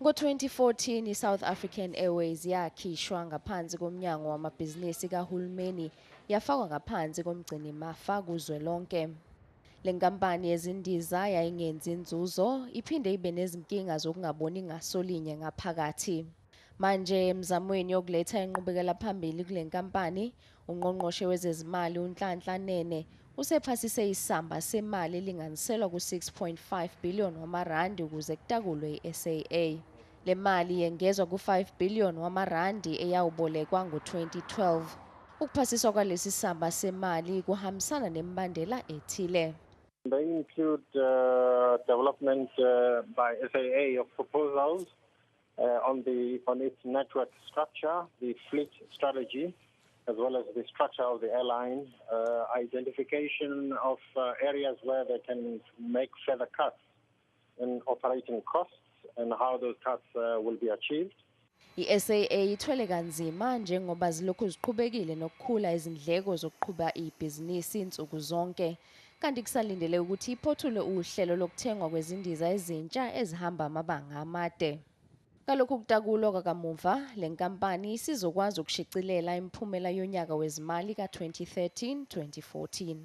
Ngo-2014 i-South African Airways yakhishwa ngaphansi komnyango wamabhizinisi kahulumeni yafakwa ngaphansi komgcinimafa kuzwelonke. Le nkampani yezindiza yayingenzi inzuzo iphinde ibe nezinkinga zokungaboni ngasolinye ngaphakathi. Manje emizamweni yokuletha inqubekela phambili kule nkampani, uNgqongqoshe Wezezimali uNhlanhla Nene usephasise isamba semali elinganiselwa ku-6.5 billion wamarandi ukuze kutakulwe i-SAA. Le mali yengezwa ku-5 billion wamarandi eyawubolekwa ngo-2012. Ukuphasiswa kwalesi samba semali kuhambisana nemibandela ethile. They include development by SAA of proposals on its network structure, the fleet strategy, as well as the structure of the airline, identification of areas where they can make further cuts in operating costs and how those cuts will be achieved. I-SAA ithwele kanzima njengoba zilokhu ziqhubekile nokukhula izindleko zokuqhuba ibhizinisi insuku zonke. Kanti kusalindele ukuthi iphothule uhlelo lokuthengwa kwezindiza ezintsha ezihamba amabanga amade. Kalokhu kutakulwa kwakamuva, le nkampani isizokwazi ukushicilela imiphumela yonyaka wezimali ka-2013-2014.